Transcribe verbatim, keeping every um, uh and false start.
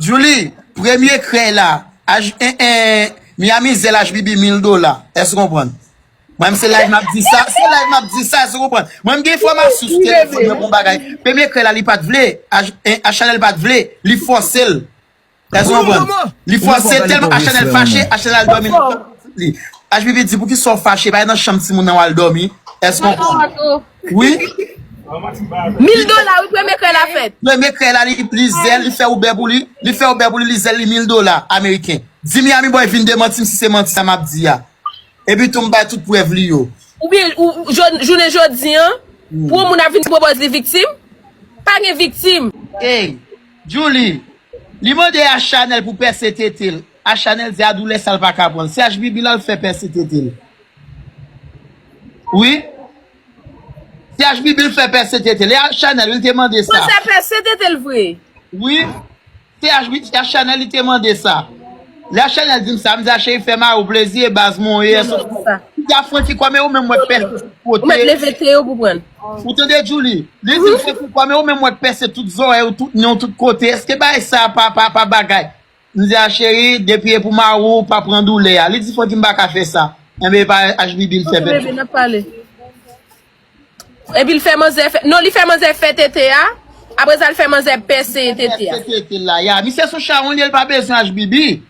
Julie, premye krèy la, H, en, en, Miami Zèl H B B mil dola. Èske w konprann? Mwen, se live m ap di sa, se live m ap di sa, èske w konprann? Mwen, m gen enfòmasyon sou telefòn mwen pou bagay. Premye krèy la, li pa t vle, H, en, H Chanel pa t vle, li fòse l. Èske w konprann? Li fòse l tèlman H Chanel fache, H Chanel al dòmi nan chanm li. H B B di, "Poukisa w fache? Pa nan chanm timoun nan w al dòmi." Èske w konprann? Wi. Mil dola, wi, premye krèy la fèt. Premye krèy la, li, li zèl, li fè Uber pou li, li fè Uber pou li, li zèl li mil dola ameriken. Di Miami Boy vin demanti m si se manti sa m ap di a. Epi tou m bay tout prèv li yo. Oubyen, ou, jou- jounen jodi an, pou yon moun ap vin pwopoze li viktim, pa gen viktim. Ey, Julie, li mande a Chanel pou pèse tete l. A Chanel di a doulè sa l pa ka pran l. Se H B B l al fè pèse tete l. Wi. Se H B B l fè pèse tete l. E a Chanel, wi, l te mande sa. Panse pèse tete l vre. Wi. Se H B B, se a Chanel, li te mande sa. Lè a Chanel di m sa, m di a cheri fè mari w plezi e baz mwen ye. Sa. Li di a Francky, kòman ou menm wè k pèse tout kote. Ou mèt leve te yo pou pran. Ou tande, Julie? Li di m, Francky, kòman ou menm wè k pèse tout zòrèy ou, tout nen w, tout kote. Èske bagay sa pa, pa, pa bagay? M di a cheri, depi e pou mari w, pa pran doulè a. Li di Francky m pa ka fè sa. Enben e pa H B B l fè pèse. Bebe, n ap pale. Epi l fè manzè fè, non, li fè manzè fè tete a. Apre sa, l fè manzè pèse tete a. Pèse tete la, ya. Misye se yon chawony, li pa bezwen H B B.